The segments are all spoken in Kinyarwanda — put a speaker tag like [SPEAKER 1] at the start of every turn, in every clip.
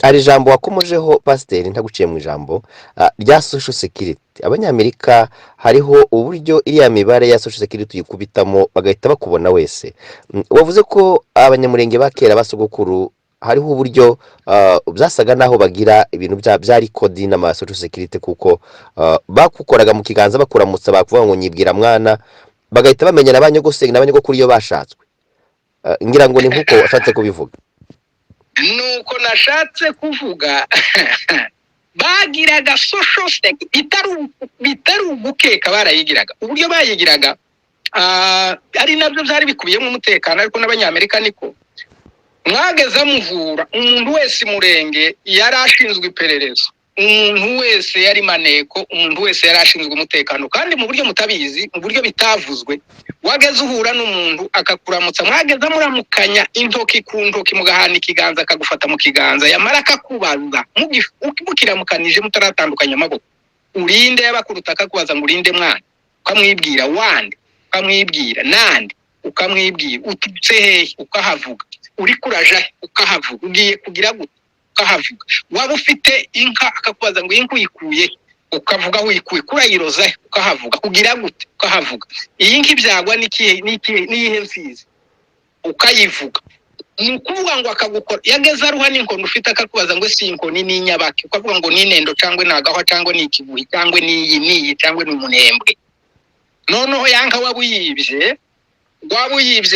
[SPEAKER 1] Hari ijambo wakomojeho, pasiteri, ntaguciye mu ijambo, rya social security. Abanyamerika hariho uburyo iriya mibare ya social security uyikubitamo bagahita bakubona wese. Wavuze ko Abanyamurenge ba kera, basogokuru, hariho uburyo byasaga naho bagira ibintu bya record n'ama social security, kuko bakukoraga mu kiganza bakuramutsa, bakuvuga ngo "Nyibwira mwana", bagahita bamenya na ba nyogosenge na ba nyogokuru iyo bashatswe. Ngira ngo ni nk'uko washatse kubivuga.
[SPEAKER 2] Nuko nashatse kuvuga, bagiraga social security bitari ugukeka, barayigiraga. Uburyo bayigiraga, ari nabyo byari bikubiyemo umutekano, ariko n'Abanyamerika niko mwageze muvura. Umuntu wese Murenge yari ashinzwe iperereza, umuntu wese yari maneko, umuntu wese yari ashinzwe umutekano. Kandi mu buryo mutabizi, mu buryo bitavuzwe, wageze uhura n'umuntu akakuramutsa, mwageze muramukanya intoki ku ntoki, mugahana ikiganza, akagufata mu kiganza, yamara akakubaza mukiramukanije mutaratandukanya amaboko: "Urinde?" Yabakuruta akakubaza ngo: "Urinde mwana?" Ukamwibwira. "Wande?" Ukamwibwira. "Nande?" Ukamwibwira. "Uturutse hehe?" Ukahavuga. "Uri kuraja he?" Ukahavuga. "Ugiye kugira gute?" Ukahavuga. Waba ufite inka, akakubaza ngo: "Inka uyikuye he?" Ukavuga aho uyikuye. "Kurayiroza he?" Ukahavuga. "Kugira gute?" Ukahavuga. "Iyi nka ibyagwa n'ikihe, n'iyihe mfizi?" Ukayivuga. Ni ukuvuga ngo akagukora yageze aruha n'inkoni ufite, akakubaza ngo: "Ese iyi nkoni ni inyabaki?" Ukavuga ngo: "Ni inendo, cyangwa ni agahwa, cyangwa ni ikibuhi, cyangwa ni iyi n'iyi, cyangwa ni umunembwe." Noneho yanka waba uyibye,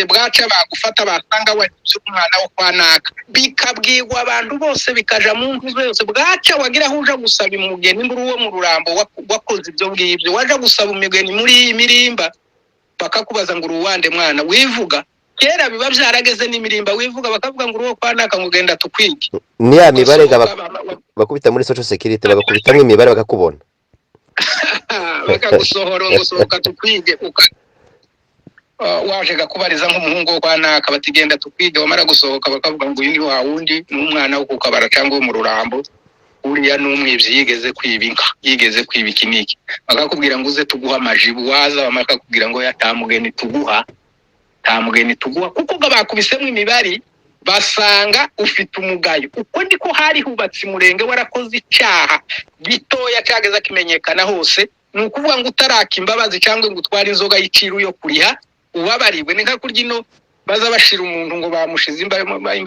[SPEAKER 2] bwaca bagufata, basanga wagibye umwana wo kwa naka, bikabwirwa abantu bose, bikaja mu nzu zose. Bwaca wagira aho uja gusaba umugeni, mbura uwo mu Rurambo wakoze ibyo ngibyo, waja gusaba umugeni muri iyi mirimba, bakakubaza ngo: "Uruwande mwana?" Wivuga. Kera biba byarageze n'imirimba, wivuga, bakavuga ngo: "Uruwo kwa naka", ngo: "Ugenda tukwige."
[SPEAKER 1] Ni ya mibare ga bakubita muri social security, bagakubitamo imibare bakakubona.
[SPEAKER 2] Bakagusohora ngo: "Sohoka tukwige." Waje gakubariza nk'umuhungu wo kwa naka, bati: "Genda tukwige." Wamara gusohoka, bakavuga ngo: "Uyu ni wa wundi, ni umwana wo kukabara cyangwa wo mu Rurambo, uriya ni umwibyi, yigeze kwiba inka, yigeze kwiba iki n'iki." Bakakubwira ngo: "Uze tuguha amajibu." Waza, bakakubwira ngo: "Ya, nta mugeni tuguha, nta mugeni tuguha", kuko ngo bakubisemo imibare basanga ufite umugayo. Uko niko hari hubatse Umurenge. Warakoze icyaha gitoya cyageza kimenyekana hose, ni ukuvuga ngo utaraka imbabazi cyangwa ngo utware inzoga y'iciru yo kuriha ubabariwe, ni nka kurya ino baza bashira umuntu ngo bamushize imba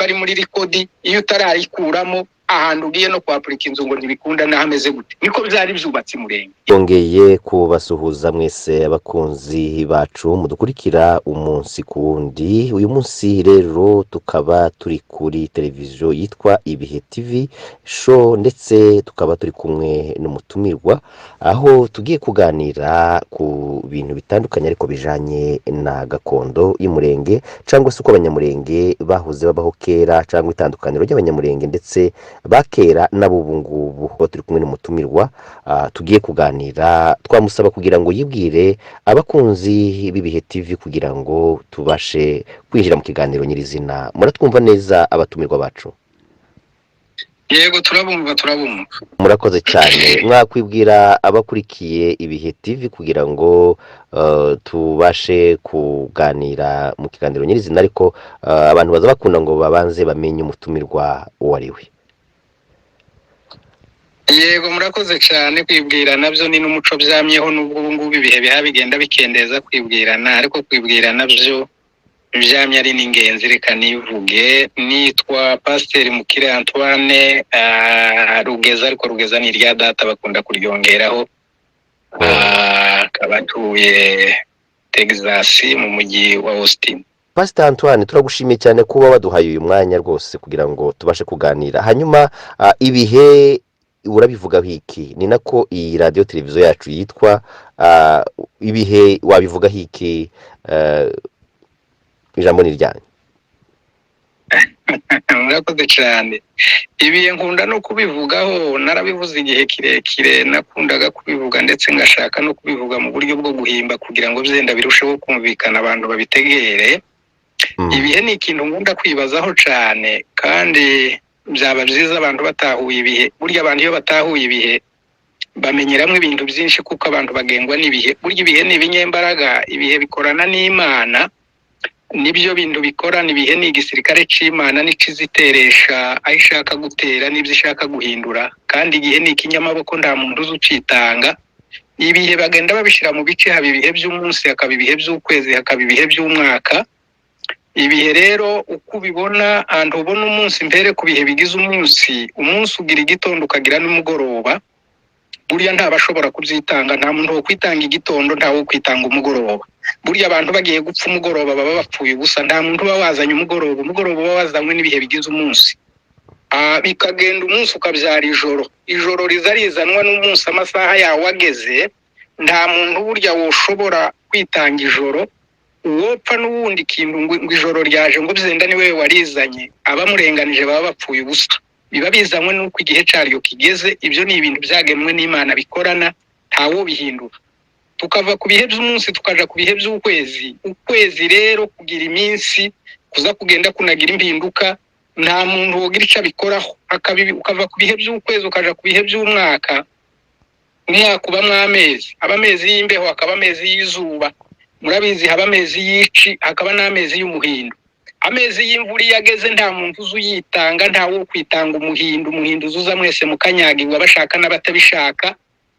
[SPEAKER 2] ari muri record, iyo utarayikuramo, ahantu ugiye no kwapurika inzu ngo ntibikunda n'aho ameze gute. Niko byari byubatse Umurenge.
[SPEAKER 1] Yongeye kubasuhuza mwese abakunzi bacu mudukurikira umunsi ku wundi. Uyu munsi rero tukaba turi kuri televiziyo yitwa Ibihe TV Show, ndetse tukaba turi kumwe n'umutumirwa, aho tugiye kuganira ku bintu bitandukanye ariko bijanye na gakondo y'Umurenge, cyangwa se uko Abanyamurenge bahoze babaho kera, cyangwa itandukaniro ry'Abanyamurenge ndetse ba kera n'ab'ubu ngubu. Aho turi kumwe n'umutumirwa, tugiye kuganira, twamusaba kugira ngo yibwire abakunzi b'Ibihe TV kugira ngo tubashe kwinjira mu kiganiro nyirizina. Muratwumva neza, abatumirwa bacu?
[SPEAKER 2] Yego, turabumva, turabumva.
[SPEAKER 1] Murakoze cyane. Mwakwibwira abakurikiye Ibihe TV kugira ngo tubashe kuganira mu kiganiro nyirizina, ariko abantu baza bakunda ngo babanze bamenye umutumirwa uwo ari we.
[SPEAKER 2] Yego, murakoze cyane. Kwibwira nabyo ni n'umuco byamyeho, n'ubwo ubu ngubu ibihe biha bigenda bikendeza kwibwirana, ariko kwibwira nabyo byamye ari n'ingenzi. Reka nivuge: nitwa Pasiteri Mukire Antoine Rugeza, ariko Rugeza ni irya data, bakunda kuryongeraho. Akaba atuye Texas mu mujyi wa Austin.
[SPEAKER 1] Pastor Antoine, turagushimiye cyane kuba waduhaye uyu mwanya rwose kugira ngo tubashe kuganira. Hanyuma ibihe urabivugaho iki? Ni nako iyi radiyo televiziyo yacu yitwa. Ibihe wabivugaho iki? Ijambo ni iryanyu.
[SPEAKER 2] Murakoze cyane. Ibihe nkunda no kubivugaho, narabivuze igihe kirekire, nakundaga kubivuga, ndetse ngashaka no kubivuga mu buryo bwo guhimba kugira ngo byenda birusheho kumvikana, abantu babitegere. Ibihe ni ikintu nkunda kwibazaho cyane, kandi byaba byiza abantu batahuye ibihe. Burya abantu iyo batahuye ibihe bamenyeramo ibintu byinshi, kuko abantu bagengwa n'ibihe. Burya ibihe ni ibinyembaraga, ibihe bikorana n'Imana. Nibyo bintu bikorana. Ibihe ni igisirikare c'Imana, n'iciziteresha aho ishaka gutera n'ibyo ishaka guhindura. Kandi igihe ni ikinyamaboko, nta muntu uzi ucitanga. Ibihe bagenda babishyira mu bice: haba ibihe by'umunsi, hakaba ibihe by'ukwezi, hakaba ibihe by'umwaka. Ibihe rero uko ubibona, ahantu ubona umunsi, mbere ku bihe bigize umunsi, umunsi ugira igitondo ukagira n'umugoroba. Burya ntabashobora kubyitanga, nta muntu wo kwitanga igitondo, nta wo kwitanga umugoroba. Burya abantu bagiye gupfa umugoroba baba bapfuye ubusa. Nta muntu uba wazanye umugoroba, umugoroba uba wazanywe n'ibihe bigize umunsi. Bikagenda, umunsi ukabyara ijoro, ijoro riza rizanwa n'umunsi amasaha yawo ageze. Nta muntu burya woshobora kwitanga ijoro, uwopfa n'ubundi kintu ngo ijoro ryaje ngo byenda ni we warizanye, abamurenganije baba bapfuye ubusa. Biba bizanywe n'uko igihe cyaryo kigeze. Ibyo ni ibintu byagenwe n'Imana bikorana, ntawo bihindura. Tukava ku bihe by'umunsi tukaja ku bihe by'ukwezi. Ukwezi rero kugira iminsi kuza kugenda kunagira impinduka, nta muntu wogira icyo abikoraho. Ukava ku bihe by'ukwezi ukaja ku bihe by'umwaka. Umwaka ubamwo amezi, haba amezi y'imbeho, hakaba amezi y'izuba, murabizi, haba amezi y'ici, hakaba n'amezi y'umuhindo. Amezi y'imvura iyo ageze nta muntu uzi uyitanga, nta wo kwitanga umuhindo. Umuhindo uzuza mwese mukanyagirwa, bashaka n'abatabishaka.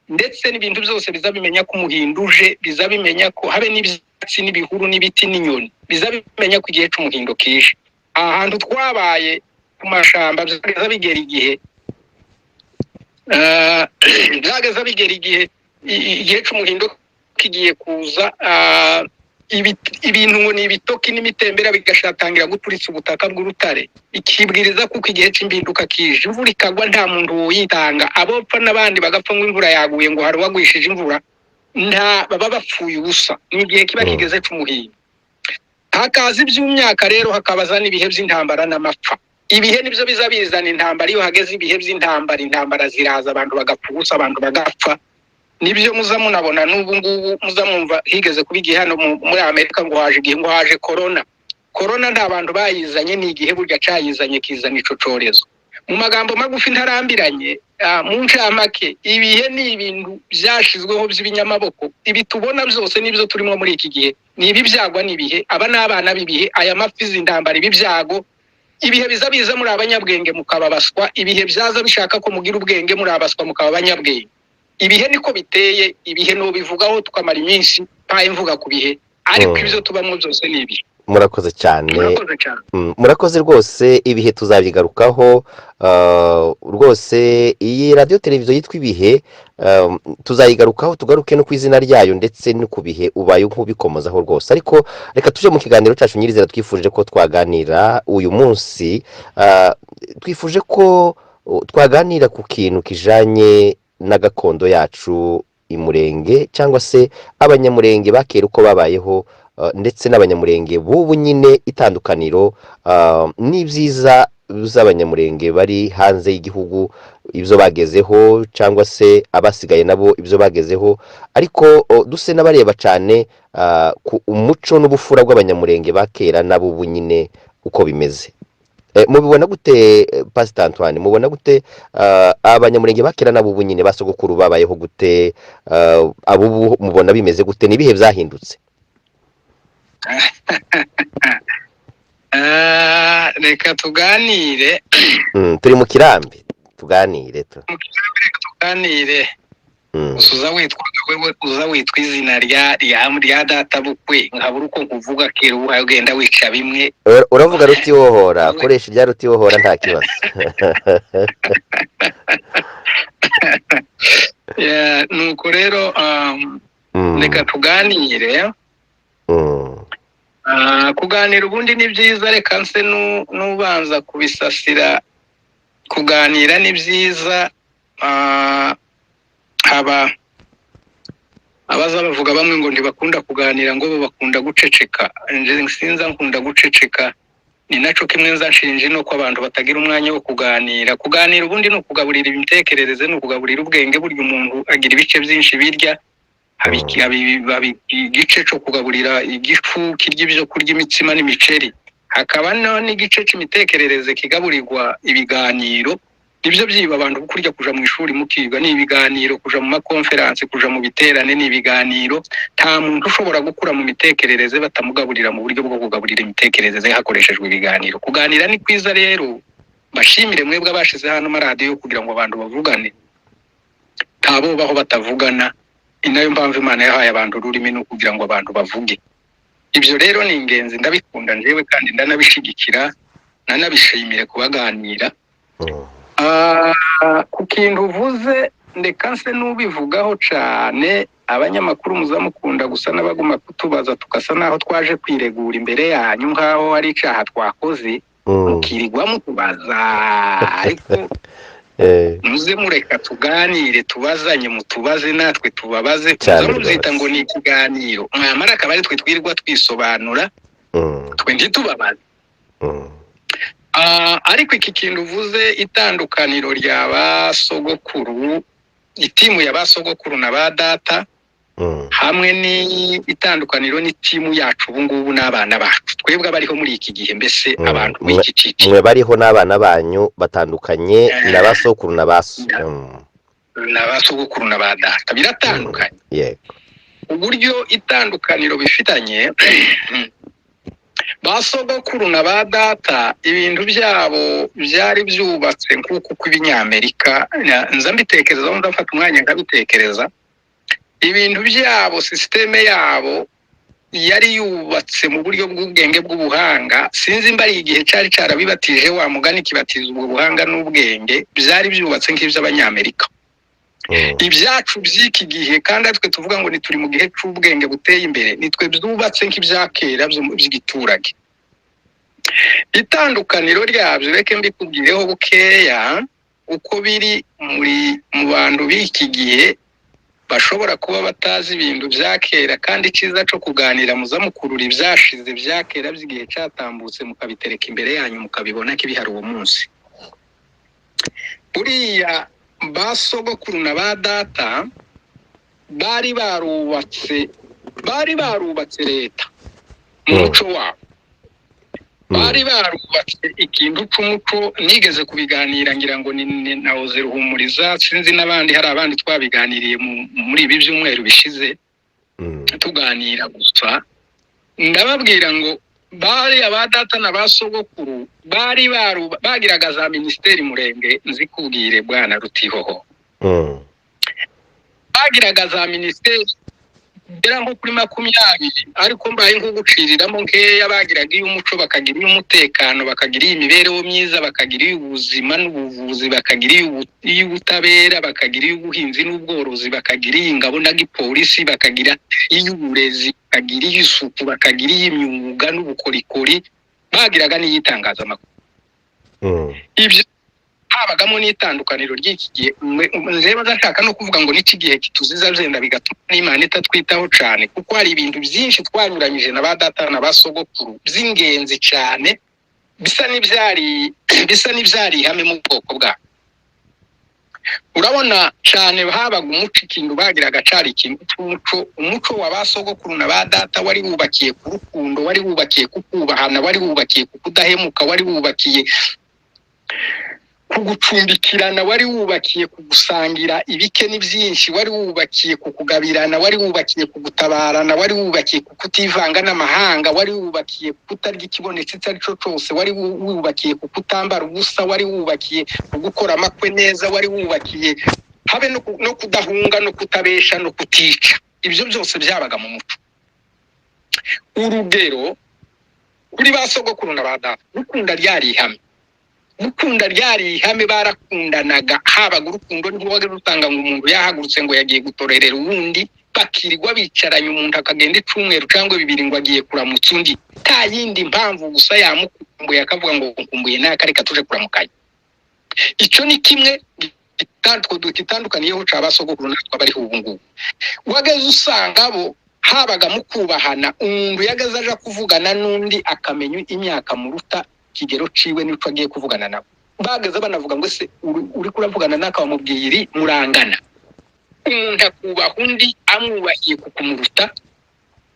[SPEAKER 2] Ndetse n'ibintu byose biza bimenya ko umuhindo uje, biza bimenya ko habe n'ibyatsi n'ibihuru n'ibiti n'inyoni biza bimenya ko igihe c'umuhindo kije. Aha hantu twabaye ku mashamba, byageza bigera igihe, byageza bigera igihe, igihe c'umuhindo kigiye kuza, ibintu ngo ni ibitoki n'imitembera bigashatangira guturitsa ubutaka bw'urutare, ikibwiriza kuko igihe c'impinduka kije, imvura ikagwa nta muntu woyitanga, abopfa n'abandi bagapfa ngo imvura yaguye, ngo hari uwagwishije imvura, nta baba bapfuye ubusa. Ni igihe kiba kigeze c'umuhindo. Hakaza iby'umyaka rero, hakabaza n'ibihe by'intambara n'amapfa. Ibihe nibyo biza bizana intambara. Iyo hageze ibihe by'intambara, intambara ziraza, abantu bagapfa ubusa, abantu bagapfa. Nibyo muza munabona n'ubu ngubu, muza mwumva higeze kuba igihe hano muri Amerika ngo haje igihe, ngo haje corona. Corona nta bantu bayizanye, ni igihe burya cayizanye, kizana ico corezo. Mu magambo magufi ntarambiranye, mu ncamake, ibihe ni ibintu byashizweho by'ibinyamaboko. Ibi tubona byose n'ibyo turimo muri iki gihe ni ibi byagwa n'ibihe. Aba ni abana b'ibihe, aya mafi, izi ntambara, ibi byago. Ibihe biza biza muri abanyabwenge mukababaswa, ibihe byaza bishaka ko mugira ubwenge, muri abaswa mukaba abanyabwenge. Ibihe niko biteye. Ibihe nubivugaho tukamara iminsi mpaye mvuga ku bihe, ariko ibyo tubamo byose ni ibihe.
[SPEAKER 1] Murakoze cyane.
[SPEAKER 2] Murakoze cyane.
[SPEAKER 1] Murakoze rwose. Ibihe tuzabigarukaho rwose. Iyi radiyo televiziyo yitwa Ibihe, tuzayigarukaho, tugaruke no ku izina ryayo ndetse no ku bihe ubaye nk'ubikomozaho rwose. Ariko reka tuje mu kiganiro cyacu nyirizina twifuje ko twaganira uyu munsi. Twifuje ko twaganira ku kintu kijanye na gakondo yacu imurenge, cyangwa se abanyamurenge bakera uko babayeho, ndetse n'abanyamurenge b'ubu nyine, itandukaniro n'ibyiza z'abanyamurenge bari hanze y'igihugu, ibyo bagezeho, cyangwa se abasigaye nabo ibyo bagezeho. Ariko duse n'abareba cyane ku umuco n'ubufura bw'abanyamurenge ba kera n'ab'ubu nyine uko bimeze. Mubibona gute, Pastor Antoine? Mubona gute abanyamurenge ba kera n'ab'ubu nyine, ba sogokuru babayeho gute? Ab'ubu mubona bimeze gute? Ni ibihe byahindutse?
[SPEAKER 2] Reka tuganire.
[SPEAKER 1] Turi mu kirambi, tuganire tu.
[SPEAKER 2] Tuganire. Uza witwa wewe, uza witwa izina rya data bukwe, nkabura uko nkuvuga kera, ubu ugenda wica bimwe.
[SPEAKER 1] Uravuga rutiwohora, koresha irya rutiwohora, nta kibazo.
[SPEAKER 2] Yeah, nuko rero reka tuganire. Kuganira ubundi ni byiza, reka nse n'ubanza kubisasira. Kuganira ni byiza. Haba abaza bavuga bamwe ngo ntibakunda kuganira, ngo bo bakunda guceceka. Nje sinza nkunda guceceka, ni naco kimwe nza nshinja no ko abantu batagira umwanya wo kuganira. Kuganira ubundi ni ukugaburira imitekerereze, ni ukugaburira ubwenge. Burya umuntu agira ibice byinshi birya, haba igice cyo kugaburira igifu kirya ibyo kurya, imitsima n'imiceri, hakaba n'igice c'imitekerereze kigaburirwa ibiganiro. Nibyo byiba abantu kurya kuja mu ishuri mukiga ni ibiganiro, kuja mu makonferansi, kuja mu biterane ni ibiganiro. Nta muntu ushobora gukura mu mitekerereze batamugaburira mu buryo bwo kugaburira imitekerereze hakoreshejwe ibiganiro. Kuganira ni kwiza rero, mbashimire mwebwe abashize hano amaradiyo kugira ngo abantu bavugane. Ntabobaho batavugana. Ni nayo mpamvu Imana yahaye abantu ururimi, ni ukugira ngo abantu bavuge. Ibyo rero ni ingenzi, ndabikunda njyewe kandi ndanabishigikira, nanabishimire kubaganira. Ku kintu uvuze, ndeka nse n'ubivugaho cane. Abanyamakuru muzamukunda gusa n'abaguma kutubaza, tugasa naho twaje kwiregura imbere yanyu nk'aho ari icaha twakoze, mukirirwa mutubaza, ariko muze mureka tuganire, tubazanye, mutubaze natwe tubabaze.
[SPEAKER 1] Cyane
[SPEAKER 2] Muze mubyita
[SPEAKER 1] rwose.
[SPEAKER 2] ngo ni ikiganiro, mwamara akaba ari twe twirirwa twisobanura, twe ntitubabaze. Ariko iki kintu uvuze, itandukaniro rya ba sogokuru, itimu ya ba sogokuru na ba data, hamwe ni itandukaniro n'itimu yacu ubu ngubu n'abana bacu, twebwe abariho muri iki gihe, mbese abantu b'iki ciciro.
[SPEAKER 1] Mwe bariho n'abana banyu batandukanye na ba sokuru na ba so.
[SPEAKER 2] Na ba sogokuru na ba data biratandukanye. Uburyo itandukaniro bifitanye, ba sogokuru na ba data ibintu byabo byari byubatse nk'uko uko ibinyamerika, nza mbitekerezaho, ndafata umwanya nkabitekereza. Ibintu byabo, sisiteme yabo yari yubatse mu buryo bw'ubwenge bw'ubuhanga. Sinzi mba ari igihe cyari cyarabibatije, wa mugani kibatiza ubwo buhanga n'ubwenge, byari byubatse nk'iby'Abanyamerika. Ibyacu by'iki gihe, kandi natwe tuvuga ngo turi mu gihe cy'ubwenge buteye imbere, nitwe byubatse nk'ibya kera by'igiturage. Itandukaniro ryabyo reke mbikubwireho bukeya uko biri muri mu bantu b'iki gihe bashobora kuba batazi ibintu bya kera. Kandi icyiza cyo kuganira, muza mukurura ibyashize bya kera by'igihe cyatambutse, mukabitereka imbere yanyu, mukabibona ko ibihari uwo munsi. Buriya ba sogokuru na ba data bari barubatse leta mu muco wabo. Bari barubatse ikintu c'umuco. Nigeze kubiganira, ngira ngo ni na Oze Ruhumuriza, sinzi n'abandi, hari abandi twabiganiriye muri ibi byumweru bishize. Tuganira gusa, ndababwira ngo bari aba data na ba sogokuru bari bagiraga za minisiteri murenge. Nzikubwire, bwana Rutihoho, bagiraga za minisiteri zigera nko kuri 20, ariko mbaye nk'uguciriramo nkeya. Bagiraga iy'umuco, bakagira iy'umutekano, bakagira iy'imibereho myiza, bakagira iy'ubuzima n'ubuvuzi, bakagira iy'ubutabera, bakagira iy'ubuhinzi n'ubworozi, bakagira iy'ingabo na gipolisi, bakagira iy'uburezi, bakagira iy'isuku, bakagira iy'imyuga n'ubukorikori, bagiraga n'iy'itangazamakuru. Ibyo habagamo n'itandukaniro ry'iki gihe. Njyewe ndashaka no kuvuga ngo n'iki gihe kituziza byenda bigatuma n'Imana itatwitaho cyane, kuko hari ibintu byinshi twanyuranyije na ba data na ba sogokuru by'ingenzi cyane, bisa n'ibyari ihame mu bwoko bwabo. Urabona cyane habaga umuco, ikintu bagiraga cari ikintu cy'umuco. Umuco wa ba sogokuru na ba data wari wubakiye ku rukundo, wari wubakiye ku kubahana, wari wubakiye ku kudahemuka, wari wubakiye ku gucumbikirana, wari wubakiye ku gusangira ibike n'ibyinshi, wari wubakiye ku kugabirana, wari wubakiye ku gutabarana, wari wubakiye ku kutivanga n'amahanga, wari wubakiye ku kutarya ikibonetse icyo ari cyo cyose, wari wubakiye ku kutambara ubusa, wari wubakiye ku gukora amakwe neza, wari wubakiye habe no kudahunga no kutabesha no kutica. Ibyo byose byabaga mu muco. Urugero, kuri ba sogokuru na ba data, gukunda ryari ihame, gukunda ryari ihame. Barakundanaga, habaga urukundo. Ntiwaga rutanga ngo umuntu yahagurutse ngo yagiye gutorerera uwundi, bakirirwa bicaranye, umuntu akagenda icumweru cyangwa 2 ngo agiye kuramutsa undi, nta yindi mpamvu, gusa yamukumbuye akavuga ngo nkumbuye n'aka, reka tuje kuramukanya. Icyo ni kimwe gitandukaniyeho ca ba sogokuru natwe abariho ubu ngubu. Wageze usanga bo habaga mu kubahana, umuntu yageze aja kuvugana n'undi akamenya imyaka muruta, ikigero ciwe n'ico agiye kuvugana nawe. Bageze banavuga ngo ese uriko uravugana n'aka wamubwiye iri murangana. Umuntu akubaha undi amwubahiye ku kumuruta.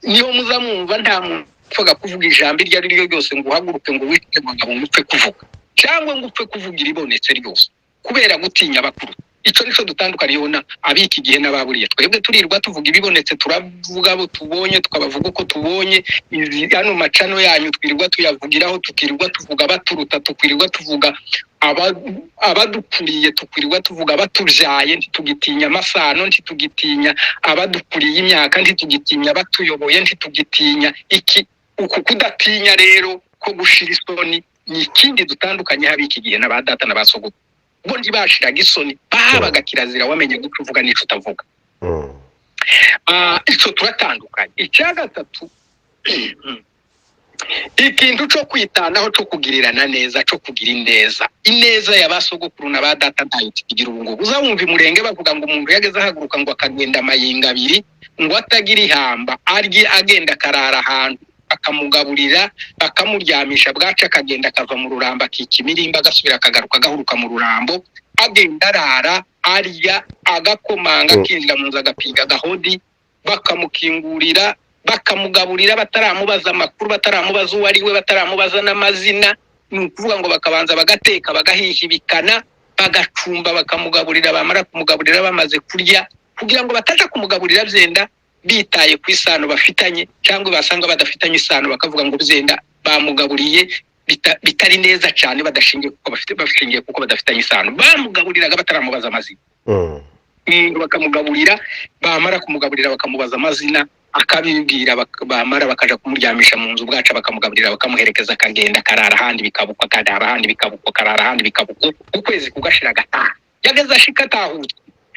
[SPEAKER 2] Niho muza mwumva nta muntu upfaga kuvuga ijambo iryo ari ryo ryose, ngo uhaguruke ngo wicare ngo ngo upfe kuvuga, cyangwa ngo upfe kuvuga iribonetse ryose. Kubera gutinya abakuru. Icyo nicyo dutandukaniyeho na ab'iki gihe n'ababuriye. Twebwe turirwa tuvuga ibibonetse, turavuga abo tubonye, tukabavuga uko tubonye. Izi ano macano yanyu twirirwa tuyavugiraho, tukirirwa tuvuga baturuta, tukirirwa tuvuga abadukuriye, tukirirwa tuvuga abatubyaye. Ntitugitinya amasano, ntitugitinya abadukuriye imyaka, ntitugitinya abatuyoboye, ntitugitinya iki. Uku kudatinya rero ko gushira isoni ni ikindi dutandukanye ab'iki gihe na ba data na ba sogokuru. Bo ntibashiraga isoni, bahabaga kirazira, wamenye guca uvuga n'ico utavuga. Ico turatandukanye. Icya gatatu, ikintu co kwitanaho, co kugirirana neza, co kugira ineza. Ineza ya ba sogokuru na ba data ntayo tukigira ubu ngubu. Uzawumva imurenge bavuga ngo umuntu yageze ahaguruka ngo akagenda amayinga abiri ngo atagira ihamba, arye agenda akarara ahantu bakamugaburira, bakamuryamisha, bwaca akagenda akava mu rurambo, akica imirimba, agasubira akagaruka agahuruka mu rurambo, agenda arara arya, agakomanga, akinjira mu nzu, agapiga agahodi, bakamukingurira, bakamugaburira bataramubaza amakuru, bataramubaza uwo ari we, bataramubaza n'amazina. Ni ukuvuga ngo bakabanza bagateka, bagahihibikana, bagacumba, bakamugaburira. Bamara kumugaburira, bamaze kurya, kugira ngo bataja kumugaburira byenda bitaye ku isano bafitanye, cyangwa basanga badafitanye isano, bakavuga ngo byenda bamugaburiye bitari neza cyane, badashingiye kuko bafite, bashingiye kuko badafitanye isano. Bamugaburiraga bataramubaza amazina. Bakamugaburira, bamara kumugaburira bakamubaza amazina, akabibwira, bamara bakaja kumuryamisha mu nzu, bwaca bakamugaburira, bakamuherekeza, akagenda akarara ahandi bikabukwa, akarara ahandi bikabukwa, akarara ahandi bikabukwa, ukwezi kugashira agataha. Yageze ashika atahutse,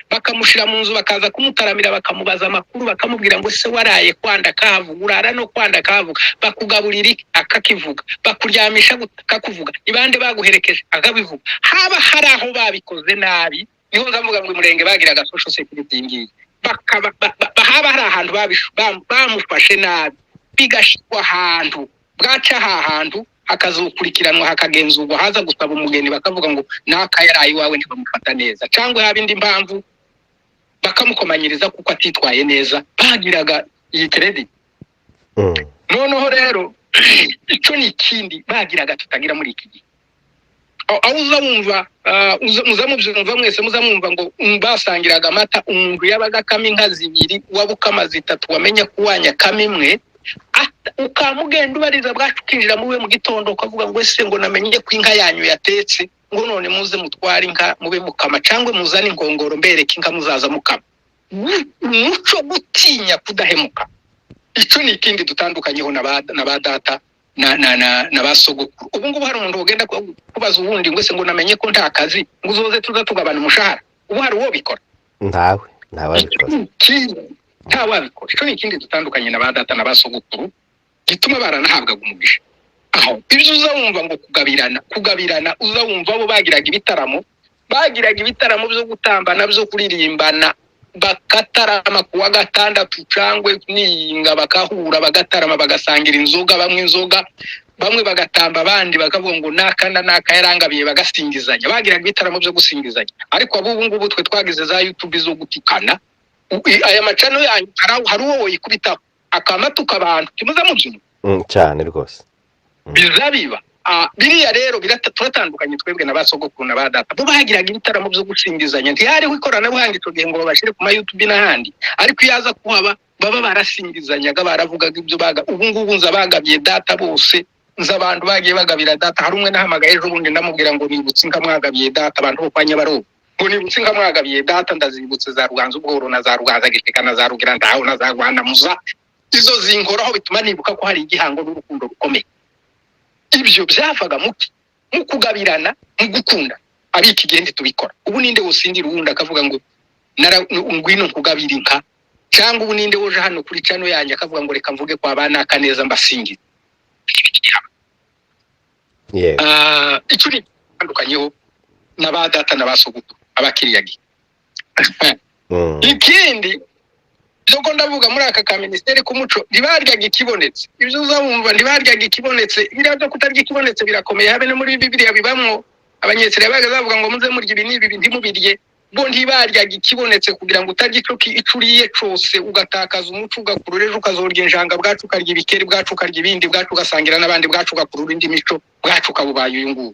[SPEAKER 2] bakamushira mu nzu, bakaza kumutaramira, bakamubaza amakuru, bakamubwira ngo: "Se waraye kwanda kavuga, urara no kwanda kavuga, bakugaburira iki?" Akakivuga. "Bakuryamisha gute?" Akakuvuga. "Ibande baguherekeje?" Akabivuga. Haba hari aho babikoze nabi, niho nzavuga ngo umurenge bagiraga social security iyi ngiyi, bakaba haba hari ahantu bamufashe nabi, bigashirwa ahantu, bwaca aha hantu hakazokurikiranwa, hakagenzurwa. Haza gusaba umugeni, bakavuga ngo naka yaraye iwawe ntibamufata neza, cyangwa haba indi mpamvu bakamukomanyiriza kuko atitwaye neza. Bagiraga iyi credit. Noneho rero icyo ni ikindi bagiraga tutagira muri iki gihe. Aho uza wumva, muza mubyumva mwese, muza mwumva ngo basangiraga amata. Umuntu yabaga akama inka zibiri, waba ukama zitatu, wamenya ko wanya akama imwe, ukamugenda ubariza, bwacu ukinjira muwe mu gitondo, ukavuga ngo: "Ese ngo namenye ko inka yanyu yatetse, ngo none muze mutware inka mube mukama, cyangwa muzane inkongoro mbereke inka muzaza mukama." Umuco gutinya kudahemuka, icyo ni ikindi dutandukanyeho na ba data na ba sogokuru. Ubu ngubu hari umuntu ugenda kubaza uwundi ngo: "Ese ngo namenye ko nta kazi, ngo uzoze tuza tugabana umushahara?" Ubu hari uwo bikora?
[SPEAKER 1] Ntawe, ntawabikora.
[SPEAKER 2] Ikindi ntawabikora. Icyo ni ikindi dutandukanye na ba data na ba sogokuru, gituma baranahabwaga umugisha. Aho ibyo uza wumva ngo kugabirana, kugabirana, uza wumva bo bagiraga ibitaramo, bagiraga ibitaramo byo gutambana, byo kuririmbana, bakatarama ku wa gatandatu cyangwa niyinga, bakahura, bagatarama, bagasangira inzoga, banywa inzoga, bamwe bagatamba, abandi bakavuga ngo naka na naka yarangabiye, bagasingizanya. Bagiraga ibitaramo byo gusingizanya. Ariko abubu ngubu twe twagize za YouTube zo gutukana. Aya macano yanyu hari uwo woyikubitaho akamatuka abantu, timuza mubyumva?
[SPEAKER 1] Cyane rwose.
[SPEAKER 2] Biza biba. Biriya rero turatandukanye twebwe na ba sogokuru na ba data. Bo bagiraga ibitaramo byo gusingizanya. Ntihariho ikoranabuhanga icyo gihe ngo babashyire ku ma YouTube n'ahandi, ariko iyo aza kuhaba baba barasingizanyaga, baravugaga ibyo baga. Ubu ngubu nza bagabye data bose, nzi abantu bagiye bagabira data. Hari umwe nahamagaye ejo bundi, ndamubwira ngo: "Nibutse inka mwagabiye data." Abantu bo kwa Nyabarongo, ngo: "Nibutse inka mwagabiye data, ndazibutse, za Ruganza Ubworo na za Ruganza Giteka na za Rugira Ndaho na za Rwanamuza, izo zinkoraho bituma nibuka ko hari igihango n'urukundo rukomeye." Ibyo byavaga muki? Mu kugabirana, mu gukunda. Abiki gihe ntitubikora. Ubu ninde wosindira uwundi akavuga ngo: "Ngwino nkugabira inka"? Cyangwa ubu ninde woje hano kuri channel yanjye akavuga ngo: "Reka mvuge kwa banaka neza mbasingiza"? Icyo ni itandukanyeho na ba data na ba sogokuru abakiriya gihe. Ikindi byo ndavuga muri aka ka minisiteri k'umuco, ntibaryaga ikibonetse. Ibyo uzabumva, ntibaryaga ikibonetse. Biriya byo kutarya ikibonetse birakomeye, habe no muri Bibiliya bibamwo. Abanyesirayeli bagaza bavuga ngo: "Muze murya ibi n'ibi, ntimubirye." Bo ntibaryaga ikibonetse, kugira ngo utarya ico uriye cose ugatakaza umuco, ugakurura ejo ukazorya injanga, bwacu ukarya ibikeri, bwacu ukarya ibindi, bwacu ugasangira n'abandi, bwacu ugakurura indi mico, bwacu ukabubaye uyu nguyu.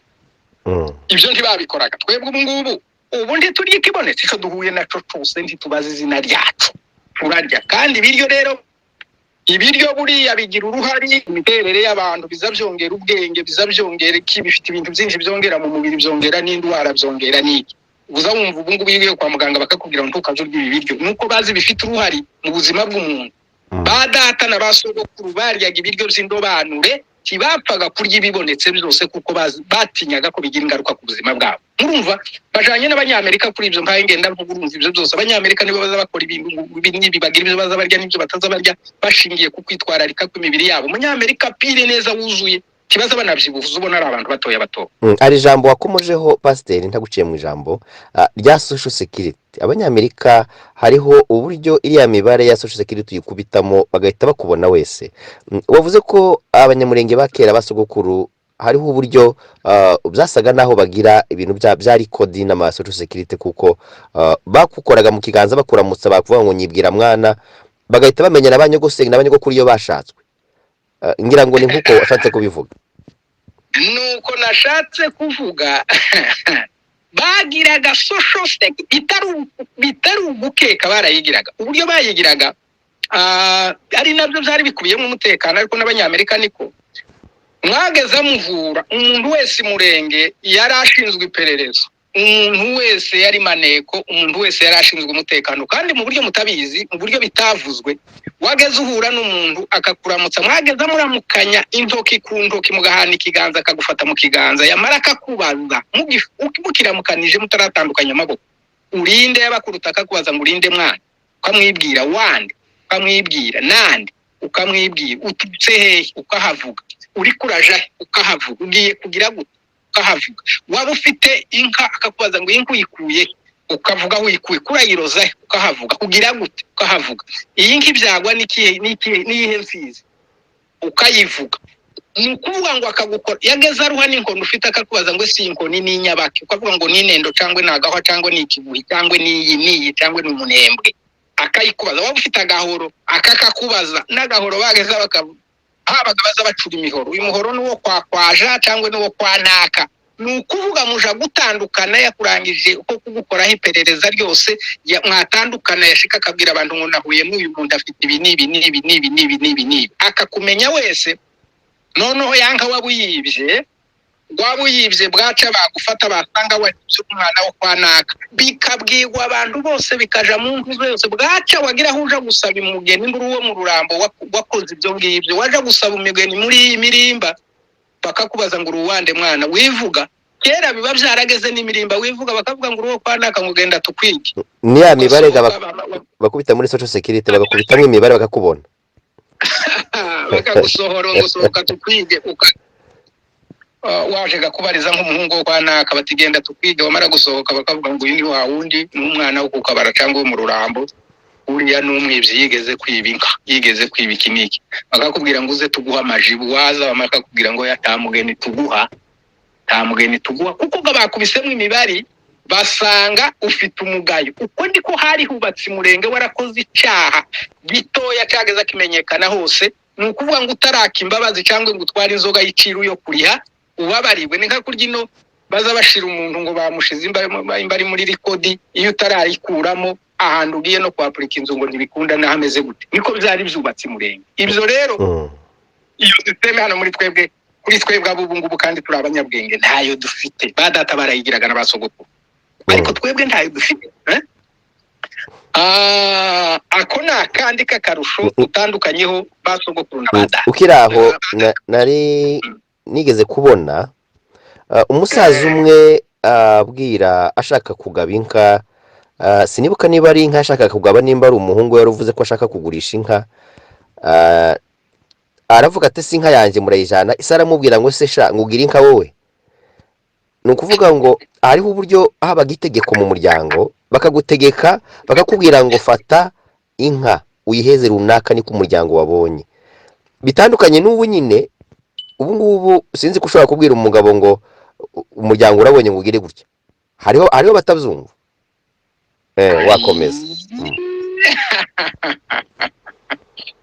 [SPEAKER 2] Ibyo ntibabikoraga. Twebwe ubu ngubu, ubu ntiturya ikibonetse, icyo duhuye naco cose ntitubaza izina ryacu, turarya. Kandi ibiryo rero, ibiryo buriya bigira uruhari imiterere y'abantu, biza byongera ubwenge, biza byongera iki, bifite ibintu byinshi byongera mu mubiri, byongera n'indwara, byongera n'iki. Uza wumva ubu ngubu iyo ugiye kwa muganga bakakubwira ngo ntukaze urya ibi biryo, nuko bazi bifite uruhari mu buzima bw'umuntu. Ba data na ba sogokuru baryaga ibiryo by'indobanure, ntibapfaga kurya ibibonetse byose, kuko batinyaga ko bigira ingaruka ku buzima bwabo. Murumva bajanye n'Abanyamerika kuri ibyo mpaye ngenda mvuga. Urumva ibyo byose, Abanyamerika nibo baza bakora ibintu ngo ibi n'ibi, bagira ibyo baza barya n'ibyo bataza barya, bashingiye ku kwitwararika kw'imibiri yabo. Umunyamerika pire neza wuzuye kibaza banavyibuha, ubona ari abantu batoya batoya.
[SPEAKER 1] Hari ijambo wakomojeho, pasiteri, ntaguciye mu ijambo, rya social security. Abanyamerika hariho uburyo iriya mibare ya social security uyikubitamo bagahita bakubona wese. Wavuze ko Abanyamurenge ba kera, basogokuru, hariho uburyo byasaga naho bagira ibintu bya record n'ama social security, kuko bakukoraga mu kiganza bakuramutsa, bakuvuga ngo "Nyibwira mwana", bagahita bamenya na ba nyogosenge na ba nyogokuru iyo bashatswe. Ngira ngo ni nk'uko washatse kubivuga.
[SPEAKER 2] Nuko nashatse kuvuga, bagiraga social security bitari ugukeka, barayigiraga. Uburyo bayigiraga, ari nabyo byari bikubiyemo umutekano, ariko n'Abanyamerika niko. Mwageze muvura umuntu wese murenge yari ashinzwe iperereza, umuntu wese yari maneko, umuntu wese yari ashinzwe umutekano. Kandi mu buryo mutabizi, mu buryo bitavuzwe, wageze uhura n'umuntu akakuramutsa, mwageze muramukanya intoki ku ntoki, mugahana ikiganza, akagufata mu kiganza, yamara akakubaza mukiramukanije mutaratandukanya amaboko, urinde? Yabakuruta akakubaza ngo "Urinde mwana?" Ukamwibwira. "Wande?" Ukamwibwira. "Nande?" Ukamwibwira. "Uturutse hehe?" Ukahavuga. "Uri kuraja he?" Ukahavuga. "Ugiye kugira gute?" Ukahavuga. Waba ufite inka, akakubaza ngo "Iyi nka uyikuye he?" Ukavuga aho uyikuye. "Kurayiroza he?" Ukahavuga. "Kugira gute?" Ukahavuga. "Iyi nka ibyagwa n'ikihe n'iyihe mfizi?" Ukayivuga. Ni ukuvuga ngo akagukora yageze aruha n'inkoni ufite, akakubaza ngo "Ese iyi nkoni ni inyabaki?" Ukavuga ngo "Ni inendo, cyangwa ni agahwa, cyangwa ni ikibuhi, cyangwa ni iyi n'iyi, cyangwa ni umunembwe", akayikubaza. Waba ufite agahoro, akakakubaza n'agahoro. Bageze habaga baza bacura imihoro, uyu muhoro ni uwo kwa kwaja cyangwa ni uwo kwa naka. Ni ukuvuga muja gutandukana yakurangije uko kugukoraho iperereza ryose, mwatandukana yashika akabwira abantu ngo "Nahuye n'uyu muntu, afite ibi n'ibi n'ibi n'ibi n'ibi n'ibi n'ibi", akakumenya wese. Noneho yanka waba uyibye, waba uyibye, bwaca bagufata, basanga wagibye umwana wo kwa naka, bikabwirwa abantu bose, bikaja mu nzu zose. Bwaca wagira aho uja gusaba umugeni, mburi uwo mu Rurambo wakoze ibyo ngibyo, waja gusaba umugeni muri iyi mirimba, bakakubaza ngo "Uri uwande mwana?" Wivuga. Kera biba byarageze n'imirimba, wivuga, bakavuga ngo "Uri uwo kwa naka", ngo "Genda tukwige".
[SPEAKER 1] Ni ya mibare ga
[SPEAKER 2] Ugasohoka,
[SPEAKER 1] bakubita muri social security, bagakubitamo imibare bakakubona.
[SPEAKER 2] Bakagusohora ngo "Sohoka tukwige", waje gakubariza nk'umuhungu wo kwa naka, bati "Genda tukwige". Wamara gusohoka bakavuga ngo "Uyu ni wa wundi, ni umwana wo kukabara cyangwa wo mu Rurambo, uriya ni umwibyi, yigeze kwiba inka, yigeze kwiba iki n'iki". Bakakubwira ngo "Uze tuguha amajibu". Waza bamara bakakubwira ngo "Ya, nta mugeni tuguha, nta mugeni tuguha", kuko ngo bakubisemo imibare basanga ufite umugayo. Uko niko hari hubatse umurenge. Warakoze icyaha gitoya cyageza kimenyekana hose, ni ukuvuga ngo utaraka imbabazi cyangwa ngo utware inzoga y'iciru yo kuriha ubabariwe, ni nka kurya ino baza bashira umuntu ngo bamushize imba, imba ari muri record, iyo utarayikuramo ahantu ugiye no kuhapurika inzu ngo ntibikunda naho ameze gute. Niko byari byubatse umurenge ibyo rero. Iyo système hano muri twebwe, kuri twebwe ab'ubu ngubu, kandi turi abanyabwenge, ntayo dufite. Ba data barayigiraga na ba sogokuru, ariko twebwe ntayo dufite, eh? Ako ni akandi k'akarusho utandukanyeho ba sogokuru na ba data.
[SPEAKER 1] Ukiri aho, nari nigeze kubona umusaza umwe abwira ashaka kugaba inka, sinibuka niba ari inka ashaka kugaba, nimba ari umuhungu yari uvuze ko ashaka kugurisha inka, aravuga ati "Si inka yanjye murayijana?" Ise aramubwira ngo "Se sha, ngo ugire inka wowe?" Ni ukuvuga ngo hariho uburyo habaga itegeko mu muryango, bakagutegeka, bakakubwira ngo "Fata inka uyiheze runaka", niko umuryango wabonye. Bitandukanye n'ubu nyine, ubu ngubu sinzi ko ushobora kubwira umugabo ngo "Umuryango urabonye ngo ugire gutya". Hariho batabyumva. Wakomeza.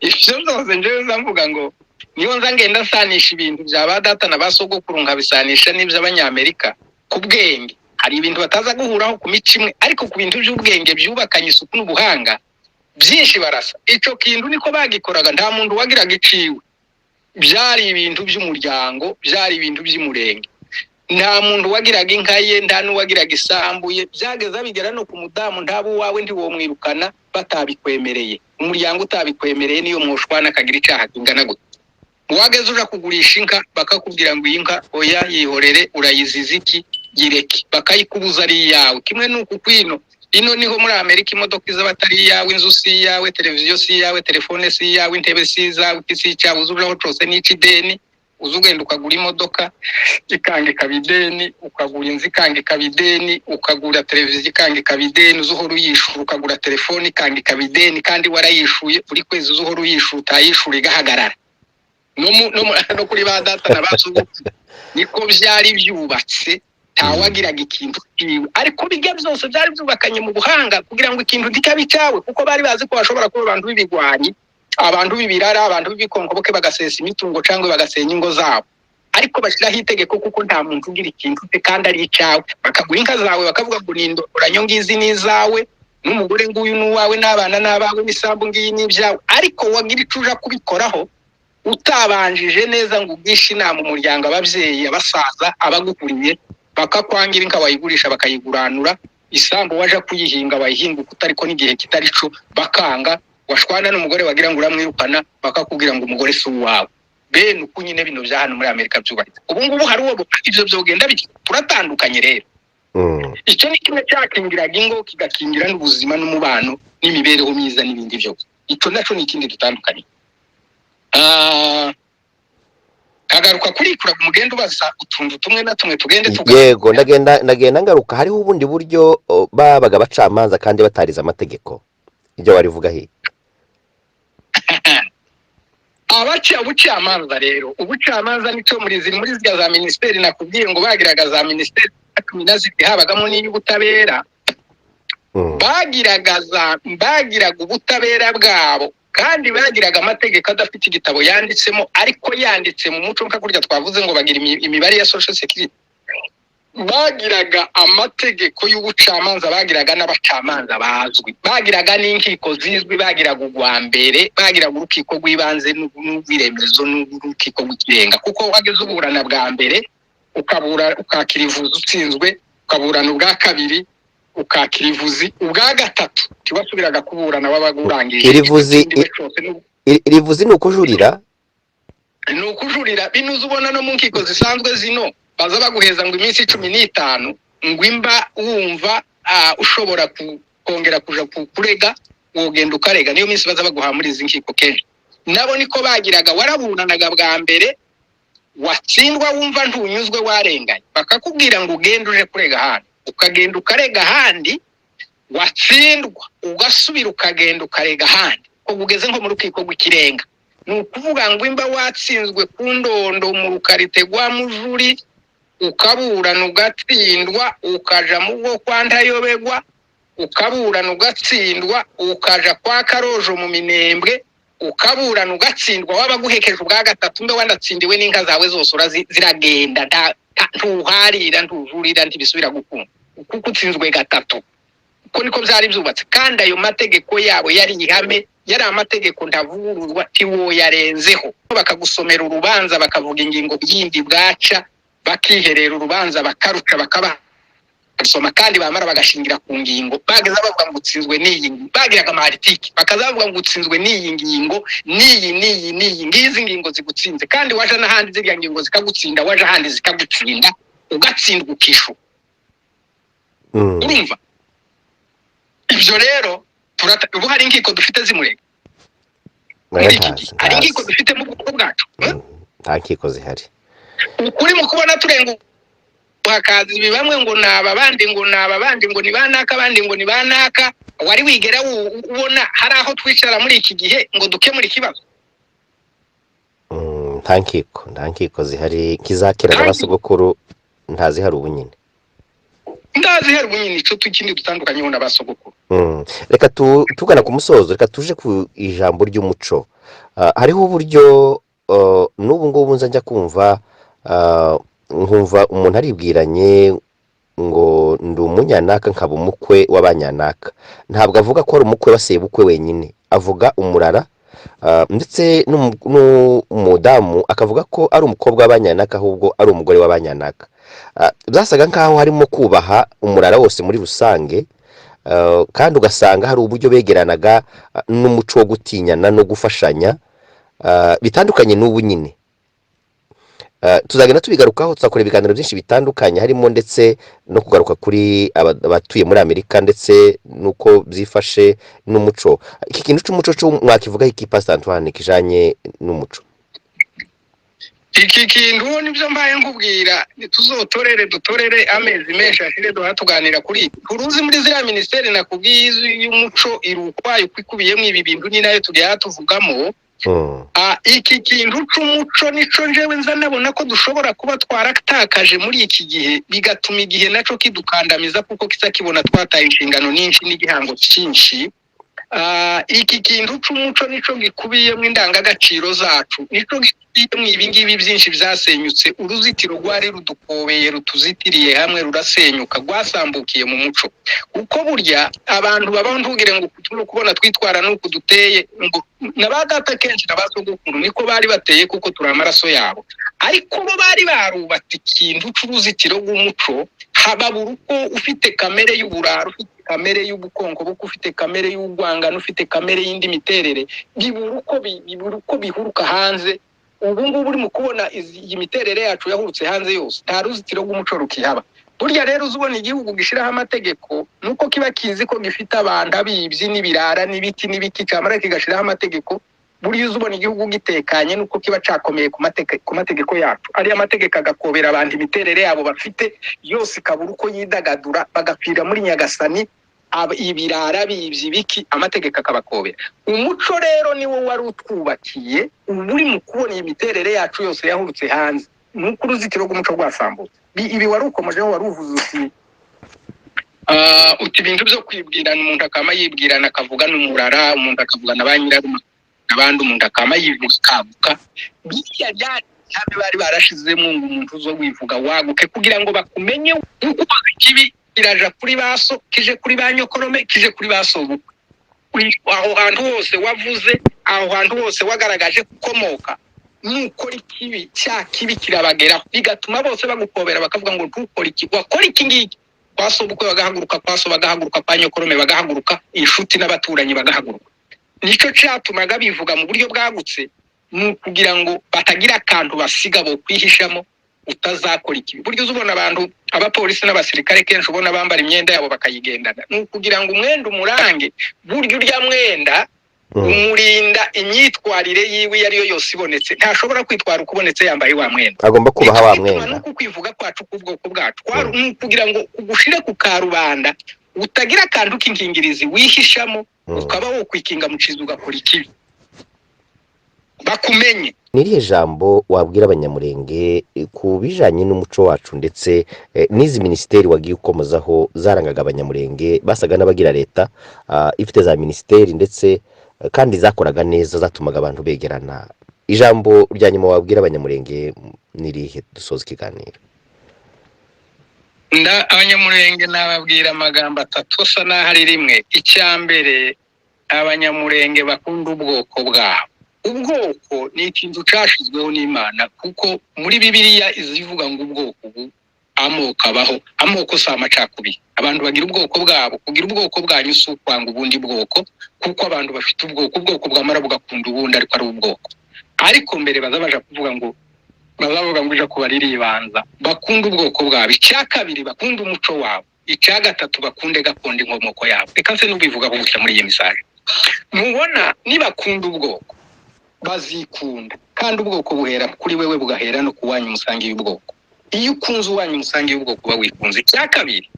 [SPEAKER 2] Ibyo byose njyewe nza mvuga ngo niyo nza ngenda nsanisha ibintu bya ba data na ba sogokuru, nkabisanisha n'iby'Abanyamerika. Ku bwenge hari ibintu bataza guhuraho ku mico imwe, ariko ku bintu by'ubwenge byubakanye isuku n'ubuhanga byinshi barasa. Icyo kintu niko bagikoraga, nta muntu wagiraga iciwe. Byari ibintu by'umuryango, byari ibintu by'umurenge. Nta muntu wagiraga inka ye, nta n'uwagiraga isambu ye. Byageza bigera no ku mudamu, ntaba uwawe, ntiwomwirukana batabikwemereye, umuryango utabikwemereye. Niyo mwoshwana akagira icyaha kingana gute, wageze uja kugurisha inka bakakubwira ngo iyi nka oya, yihorere, urayiziza iki, yireke, bakayikubuza ari iyawe. Kimwe n'uku kwino ino niho muri Amerika, imodoka izaba atari iyawe, inzu si iyawe, televiziyo si iyawe, telefone si iyawe, intebe si izawe, iki si icyawe, uza ujaho cose n'ica ideni. Uza ugenda ukagura imodoka ikanga ikaba ideni, ukagura inzu ikanga ikaba ideni, ukagura televiziyo ikanga ikaba ideni, uza uhora uyishura, ukagura telefone ikanga ikaba ideni kandi warayishuye buri kwezi, uza uhora uyishura, utayishura igahagarara. No kuri ba data na ba sogokuru niko byari byubatse, ntawagiraga ikintu kiwe. Ariko bijya byose byari byubakanye mu buhanga kugira ngo ikintu kikabe icyawe, kuko bari bazi ko bashobora kuba abantu b'ibigwanyi, abantu b'ibirara, abantu b'ibikonkoboke, bagasesa imitungo cyangwa bagasenya ingo zabo. Ariko bashyiraho itegeko kuko nta muntu ugira ikintu cye kandi ari icyawe. Bakaguha inka zawe, bakavuga ngo ni indogoranyo ngizi ni izawe, n'umugore nguyu ni uwawe, n'abana n'abawe, n'isambu ngiyi ni ibyawe. Ariko wagira icyo uja kubikoraho utabanjije neza ngo ugishe inama umuryango, ababyeyi, abasaza, abagukuriye, bakakwangira. Inka wayigurisha bakayiguranura, isambu waja kuyihinga wayihinga uko utariko n'igihe kitari cyo bakanga, washwana n'umugore wagira ngo uramwirukana bakakubwira ngo umugore si uwawe. Bene uku nyine bino bya hano muri Amerika byubaritse ubu ngubu, hari uwo ibyo byogenda bityo. Turatandukanye rero. Icyo ni kimwe cyakingiraga ingo, kigakingira n'ubuzima n'umubano n'imibereho myiza n'ibindi byose. Icyo nacyo ni ikindi dutandukanye. Kagaruka kuri kuraga umugenda ubaza utuntu tumwe na tumwe tugende tugaruka.
[SPEAKER 1] Yego, ndagenda ngaruka. Hariho ubundi buryo babaga abacamanza kandi batarize amategeko, ibyo warivuga he?
[SPEAKER 2] Abaca ubucamanza rero, ubucamanza nicyo muri ziri muri ziriya za minisiteri nakubwiye ngo bagiraga za minisiteri 12, habagamo n'iy'ubutabera. Bagiraga ubutabera bwabo kandi bagiraga amategeko adafite igitabo yanditsemo, ariko yanditse mu muco, nka kurya twavuze ngo bagira imibare ya social security. Bagiraga amategeko y'ubucamanza, bagiraga n'abacamanza bazwi, bagiraga n'inkiko zizwi, bagiraga urwa mbere, bagiraga urukiko rw'ibanze n'urw'iremezo n'urukiko rw'ikirenga. Kuko wageze uburana bwa mbere ukabura, ukakira ivuzi utsinzwe, ukaburana ubwa kabiri ukakira ivuzi, ubwa gatatu ntiwasubiraga kuburana, wabaga urangije.
[SPEAKER 1] Irivuzi
[SPEAKER 2] Ikindi cyose
[SPEAKER 1] irivuzi ni ukujurira?
[SPEAKER 2] Ni ukujurira. Binuze ubona no mu nkiko zisanzwe zino baza baguheza ngo iminsi 15 ngo imba wumva ushobora kongera kuja kurega, wogenda ukarega. Niyo minsi baza baguha muri izi nkiko kenshi. Nabo niko bagiraga, waraburanaga bwa mbere, watsindwa, wumva ntunyuzwe, warenganye, bakakubwira ngo ugende uje kurega ahandi, ukagenda ukarega ahandi, watsindwa ugasubira ukagenda ukarega ahandi, ubwo ugeze nko mu rukiko rw'ikirenga. Ni ukuvuga ngo imba watsinzwe ku Ndondo mu rukarite rwa Mujuri, ukaburana ugatsindwa, ukaja mu bwo kwa Ntayobegwa, ukaburana ugatsindwa, ukaja kwa Karojo mu Minembwe, ukaburana ugatsindwa, waba guhekeje ubwa gatatu, mbe wanatsindiwe n'inka zawe zose ziragenda, ntuharira, ntujurira, ntibisubira gukunda kuko utsinzwe gatatu. Uko niko byari byubatse. Kandi ayo mategeko yabo yari ihame, yari amategeko ntavugururwa, tiwoyarenzeho. Bakagusomera urubanza, bakavuga ingingo yindi, bwaca bakiherera urubanza, bakaruca, bakaba basoma, kandi bamara bagashingira ku ngingo. Bageza bavuga ngo utsinzwe n'iyi ngingo, bagiraga ama articles, bakaza bavuga ngo utsinzwe n'iyi ngingo n'iyi n'iyi n'iyi, ngizi ngingo zigutsinze. Kandi waja n'ahandi ziriya ngingo zikagutsinda, waje ahandi zikagutsinda, ugatsindwa, ukishura. Urumva ibyo rero ubu hari inkiko dufite zimurega
[SPEAKER 1] Oya,
[SPEAKER 2] muri iki
[SPEAKER 1] ntazi
[SPEAKER 2] gihe? Hari inkiko
[SPEAKER 1] ntazi
[SPEAKER 2] dufite mu bwoko bwacu, eh?
[SPEAKER 1] Nta nkiko zihari.
[SPEAKER 2] Ukuri mu kubona turenga hakaza ibi, bamwe ngo ni aba, abandi ngo ni aba, abandi ngo ni ba naka, abandi ngo ni ba naka. Wari wigera ubona hari aho twicara muri iki gihe ngo dukemure ikibazo?
[SPEAKER 1] Nta nkiko zihari nk'iza kera
[SPEAKER 2] Nta nkiko.
[SPEAKER 1] Z'abasogokuru ntazihari ubu nyine.
[SPEAKER 2] Ndazihari ubu nyine. Ico tukindi dutandukanyeho n'abasogokuru.
[SPEAKER 1] Reka tugana ku musozo, reka tuje ku ijambo ry'umuco. Hariho uburyo n'ubu ngubu nza njya kumva, nkumva umuntu aribwiranye. ngo ndi umunyanaka nkaba umukwe w'abanyanaka. Ntabwo avuga ko ari umukwe wa sebukwe wenyine, avuga umurara, ndetse n'umudamu akavuga ko ari umukobwa w'abanyanaka, ahubwo ari umugore w'abanyanaka. Byasaga nk'aho harimo kubaha umurara wose muri rusange, kandi ugasanga hari uburyo begeranaga, n'umuco wo gutinyana no gufashanya, bitandukanye n'ubu nyine. Tuzagenda tubigarukaho, tuzakora ibiganiro byinshi bitandukanye, harimo ndetse no kugaruka kuri abatuye muri Amerika ndetse n'uko byifashe n'umuco. Iki kintu cy'umuco cyo mwakivugaho iki, Pastor Antoine, kijanye n'umuco?
[SPEAKER 2] Iki kintu nibyo mbaye nkubwira, tuzotorere dutorere amezi menshi ashire duha tuganira kuri ibi. Uruzi muri ziriya minisiteri nakubwiye y'umuco iri ukwayo, uko ikubiyemo ibi bintu, ni nayo tugiye tuvugamo. Iki kintu c'umuco nico njewe nza nabona ko dushobora kuba twaratakaje muri iki gihe, bigatuma igihe naco kidukandamiza, kuko kiza kibona twataye inshingano nyinshi n'igihango cyinshi. Iki kintu c'umuco nico gikubiyemo indangagaciro zacu, nico gikubiyemo ibi ngibi byinshi byasenyutse. Uruzitiro rwari rudukobeye, rutuzitiriye hamwe, rurasenyuka, rwasambukiye mu muco. Kuko burya abantu babaho, ntugire ngo turi kubona twitwara n'uku duteye, ngo na ba data kenshi na ba sogokuru niko bari bateye, kuko turi amaraso yabo. Ariko bo bari barubatse ikintu c'uruzitiro rw'umuco, hababura uko ufite kamere y'uburara, ufite kamere y'ubukonkobuko, ufite kamere y'urwangano, ufite kamere y'indi miterere, bibura uko bihuruka hanze. Ubu ngubu uri mu kubona iyi miterere yacu yahurutse hanze yose, nta ruzitiro rw'umuco rukihaba. Burya rero uza ubona igihugu gishiraho amategeko, nuko kiba kizi ko gifite abantu abibyi n'ibirara n'ibiki n'ibiki, cyamara kigashiraho amategeko. Buriya uza ubona igihugu gitekanye nuko kiba cakomeye ku mategeko yacu. Ariya mategeko agakobera abantu imiterere yabo bafite yose, ikabura uko yidagadura, bagapfira muri Nyagasani. Ibirara bibyi biki, amategeko akabakobera. Umuco rero niwo wari utwubakiye. Ubu uri mu kubona iyi miterere yacu yose yahurutse hanze, nuko uruzitiro rw'umuco rwasambutse. Ibi wari ukomojeho, wari uvuze uti uti ibintu byo kwibwirana, umuntu akama yibwirana, akavuga n'umurara, umuntu akavugana ba nyirarume abandi, umuntu akama yivuga akaguka. Biriya byari ihame bari barashizemo ngo umuntu uzo wivuga waguke, kugira ngo bakumenye. Uko ukoze ikibi kiraja kuri ba so, kije kuri ba nyokorome, kije kuri ba sobukwe. Aho hantu hose wavuze, aho hantu hose wagaragaje gukomoka, nukora ikibi, cya kibi kirabageraho, bigatuma bose bagukobera, bakavuga ngo ntukore iki. Wakora iki ngiki, kwa sobukwe bagahaguruka, kwa so bagahaguruka, kwa nyokorome bagahaguruka, inshuti n'abaturanyi bagahaguruka. Nicyo cyatumaga bivuga mu buryo bwagutse, ni ukugira ngo batagira akantu basiga bo kwihishamo utazakora ikibi. Burya uza ubona abantu, abapolisi n'abasirikare, kenshi ubona bambara imyenda yabo bakayigendana, ni ukugira ngo umwenda umurange. Burya urya mwenda umurinda imyitwarire yiwe iyo ariyo yose ibonetse. Ntashobora kwitwara uko ubonetse yambaye wa mwenda.
[SPEAKER 1] Agomba kubaha wa
[SPEAKER 2] Icyo gituma
[SPEAKER 1] mwenda.
[SPEAKER 2] nuko kwivuga kwacu k'ubwoko bwacu ni ukugira ngo ugushire ku karubanda, utagira akantu k'inkingirizi wihishamo, ukaba wokwikinga mu kizu ugakora ikibi bakumenye.
[SPEAKER 1] Ni irihe jambo wabwira Abanyamurenge ku bijanye n'umuco wacu, ndetse n'izi minisiteri wagiye ukomozaho zarangaga Abanyamurenge, basaga n'abagira leta, ifite za minisiteri ndetse kandi zakoraga neza, zatumaga abantu begerana? Ijambo rya nyuma wabwira Abanyamurenge ni irihe, dusoza ikiganiro?
[SPEAKER 2] Abanyamurenge nababwira amagambo atatu asa n'aho ari rimwe. Icya mbere, Abanyamurenge bakunda ubwoko bwabo. Ubwoko ni ikintu cashizweho n'Imana, kuko muri Bibiliya izivuga ngo ubwoko ubu, amoko abaho. Amoko si amacakubiri. Abantu bagira ubwoko bwabo. Kugira ubwoko bwanyu si ukwanga ubundi bwoko, kuko abantu bafite ubwoko, ubwoko bwamara bugakunda ubundi, ariko ari ubwoko. Ariko mbere baza baja kuvuga ngo bazavuga ngo ija kuba riribanza, bakunda ubwoko bwabo. Icya kabiri, bakunda umuco wabo. Icya gatatu, bakunde gakondo, inkomoko yabo. Reka nse n'ubivuga gutya muri iyi message. Mubona nibakunda ubwoko bazikunda, kandi ubwoko buhera kuri wewe, bugahera no ku wanyu musangiye ubwoko. Iyo ukunze uwanyu musangiye ubwoko, uba wikunze. Icya kabiri,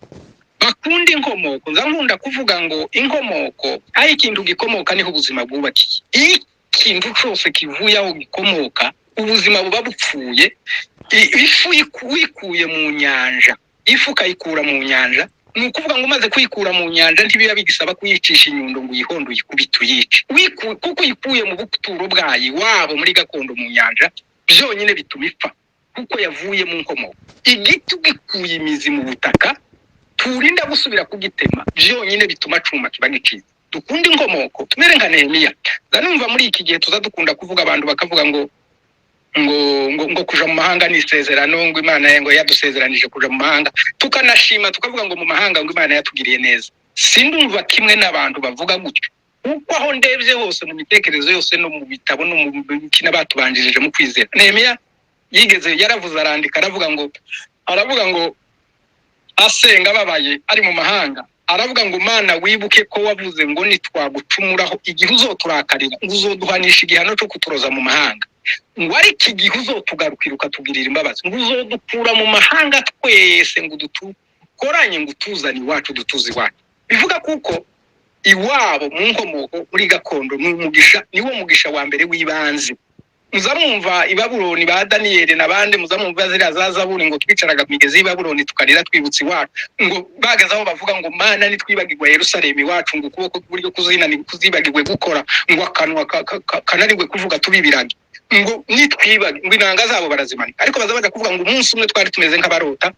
[SPEAKER 2] bakunda inkomoko. Nza nkunda kuvuga ngo inkomoko, aho ikintu gikomoka niho ubuzima bwubakiye. Iyo ikintu cyose kivuye aho gikomoka, ubuzima buba bupfuye. Ifu wikuye mu nyanja, ifu ukayikura mu nyanja, ni ukuvuga ngo umaze kuyikura mu nyanja ntibiba bigisaba kuyicisha inyundo ngo uyihonde, uyikubite, uyice. Kuko uyikuye mu buturo bwayo iwabo muri gakondo mu nyanja, byonyine bituma ipfa. Kuko yavuye mu nkomoko. Igiti ugikuye imizi mu butaka, turinda gusubira kugitema, byonyine bituma cuma kiba gicitse. Dukunde inkomoko, tumere nka Nehemiya. Numva muri iki gihe tuza dukunda kuvuga, abantu bakavuga ngo kuja mu mahanga ni isezerano, ngo Imana ngo yadusezeranije kuja mu mahanga, tukanashima tukavuga ngo mu mahanga ngo Imana yatugiriye neza. Sindumva kimwe n'abantu bavuga gutyo, kuko aho ndebye hose, mu mitekerereze yose, no mu bitabo, no mu mikino batubanjirije mu kwizera, Nehemiya yigeze yaravuze, arandika, aravuga ngo asenga ababaye ari mu mahanga, aravuga ngo: "Mana, wibuke ko wavuze ngo nitwagucumuraho, igihe uzoturakarira, ngo uzoduhanisha igihano cyo kuturoza mu mahanga, ngo ariko igihe uzotugarukira ukatugirira imbabazi, ngo uzodukura mu mahanga twese, ngo udukoranye, ngo utuzane iwacu, dutuze iwacu." Bivuga kuko iwabo mu nkomoko, muri gakondo, ni umugisha, niwo mugisha wa mbere w'ibanze. Muza mwumva i Babuloni ba Daniyeli n'abandi, muza mwumva ziriya za zaburi ngo twicaraga ku migezi y'i Babuloni tukarira twibutse iwacu, ngo bageze aho bavuga ngo: "Mana, nitwibagirwa Yerusalemu iwacu, ngo ukuboko kw'iburyo kuzibagirwe gukora, ngo akanwa kananirwe kuvuga, tubibirage, ngo nitwibage." Ngo inanga zabo barazimanika, ariko baza baja kuvuga ngo umunsi umwe twari tumeze nk'abarota,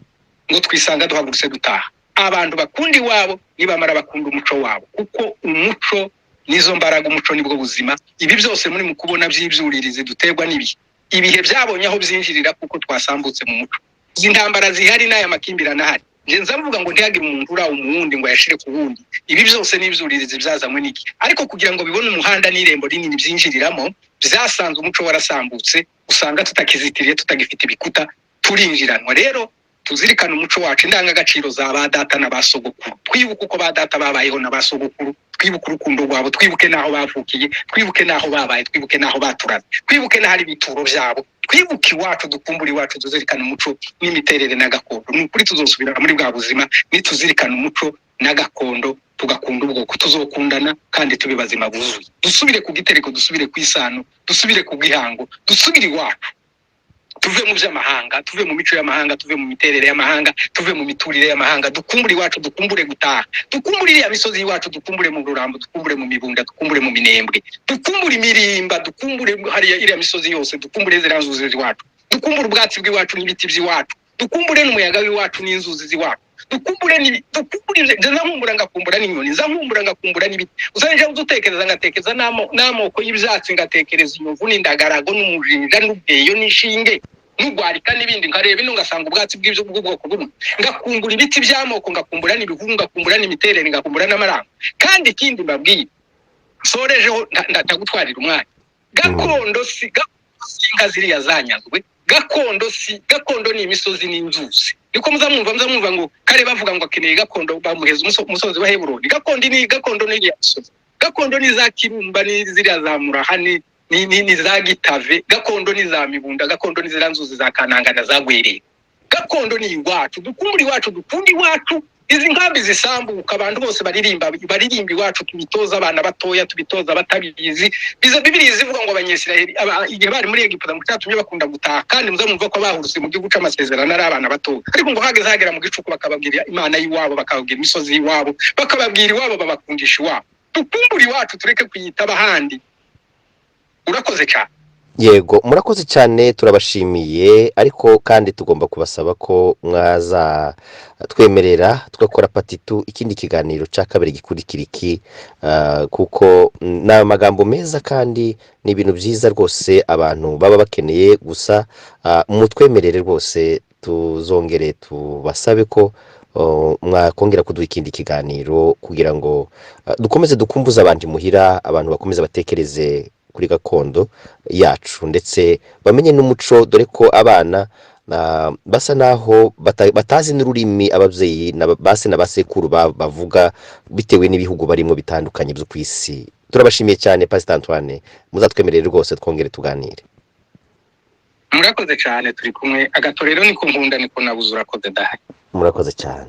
[SPEAKER 2] ngo twisanga duhagurutse dutaha. Abantu bakunda iwabo, nibamara bakunda umuco wabo, kuko umuco nizo mbaraga, umuco nibwo buzima. Ibi byose muri mu kubona by'ibyuririzi duterwa n'ibihe, ibihe byabonye aho byinjirira kuko twasambutse mu muco. Izi ntambara zihari n'aya makimbirane ahari, nje nza mvuga ngo ntihagire umuntu uraha umuwundi ngo ayashire ku wundi. Ibi byose ni ibyuririzi byazanywe n'iki? Ariko kugira ngo bibone umuhanda n'irembo rinini byinjiriramo, byasanze umuco warasambutse, usanga tutakizitiriye, tutagifite ibikuta, turinjiranwa. Rero tuzirikane umuco wacu, indangagaciro za ba data na ba sogokuru, twibuke uko ba data babayeho na ba sogokuru, twibuke urukundo rwabo, twibuke n'aho bavukiye, twibuke n'aho babaye, twibuke n'aho baturaze, twibuke n'ahari ibituro byabo, twibuke iwacu, dukumbure iwacu, tuzirikane umuco n'imiterere na gakondo. Ni ukuri tuzosubira muri bwa buzima nituzirikana umuco na gakondo, tugakunda ubwoko, tuzokundana kandi tube bazima buzuye. Dusubire ku gitereko, dusubire ku isano, dusubire ku bwihango, dusubire iwacu, tuve mu by'amahanga, tuve mu mico y'amahanga, tuve mu miterere y'amahanga, tuve mu miturire y'amahanga. Dukumbure iwacu, dukumbure gutaha, dukumbure iriya misozi y'iwacu, dukumbure mu Rurambo, dukumbure mu Mibunda, dukumbure mu Minembwe, dukumbure imirimba, dukumbure hariya iriya misozi yose, dukumbure ziriya nzuzi z'iwacu, dukumbure ubwatsi bw'iwacu n'ibiti by'iwacu, dukumbure n'umuyaga w'iwacu n'inzuzi z'iwacu, dukumbure dukumbure ibyo. Nza nkumbura ngakumbura n'inyoni, nza nkumbura ngakumbura n'ibiti. Uzajya udutekereza, ngatekereza n'amoko y'ibyatsi, ngatekereza inyovu n'indagarago n'umujinja n'ubweyo n'inshinge n'ugwarika n'ibindi, nkareba ino ngasanga ubwatsi bw'ibyo bw'ubwoko bumwe, ngakumbura ibiti by'amoko, ngakumbura n'ibihuru, ngakumbura n'imiterere, ngakumbura n'amarango. Kandi ikindi mbabwiye sorejeho, ndagutwarira umwanya, gakondo si inka ziriya zanyazwe, gakondo si gakondo ni imisozi n'inzuzi. Niko muza mwumva ngo kare bavuga ngo akeneye gakondo, bamuheza umusozi wa Heburoni. Gakondo ni iriya misozi, gakondo ni za Kirumba, ni ziriya za Muraha, ni za Gitave, gakondo ni za Mibunda, gakondo ni ziriya nzuzi za Kananga na za Gwerere. Gakondo ni iwacu. Dukumbure iwacu, dukunde iwacu. Izi nkambi zisambuka, abantu bose baririmba, baririmba iwacu. Tubitoza abana batoya, tubitoza abatabizi. Biza Bibiliya zivuga ngo Abanyisiraheli igihe bari muri Egiputa, ngo cyatumye bakunda gutaha, kandi muza mwumva ko bahurutse mu gihugu c'amasezerano ari abana batoya, ariko ngo hageze hagera mu gicuku bakababwira Imana y'iwabo, bakababwira imisozi y'iwabo, bakababwira iwabo, babakundisha iwabo. Dukumbure iwacu, tureke kuyitaba ahandi. Urakoze cyane.
[SPEAKER 1] Yego, murakoze cyane, turabashimiye, ariko kandi tugomba kubasaba ko mwaza twemerera tugakora part two, ikindi kiganiro cya kabiri gikurikira iki, kuko ni amagambo meza kandi ni ibintu byiza rwose abantu baba bakeneye gusa. Mutwemerere rwose tuzongere tubasabe ko mwakongera kuduha ikindi kiganiro kugira ngo dukomeze dukumbuze abantu imuhira, abantu bakomeze batekereze kuri gakondo yacu, ndetse bamenye n'umuco, dore ko abana basa naho batazi n'ururimi ababyeyi na ba se na ba sekuru bavuga, bitewe n'ibihugu barimo bitandukanye byo ku isi. Turabashimiye cyane, Pastor Antoine, muzatwemerere rwose twongere tuganire.
[SPEAKER 2] Murakoze cyane, turi kumwe. Agato rero niko nkunda, niko nabuze. Urakoze dahari.
[SPEAKER 1] Murakoze cyane.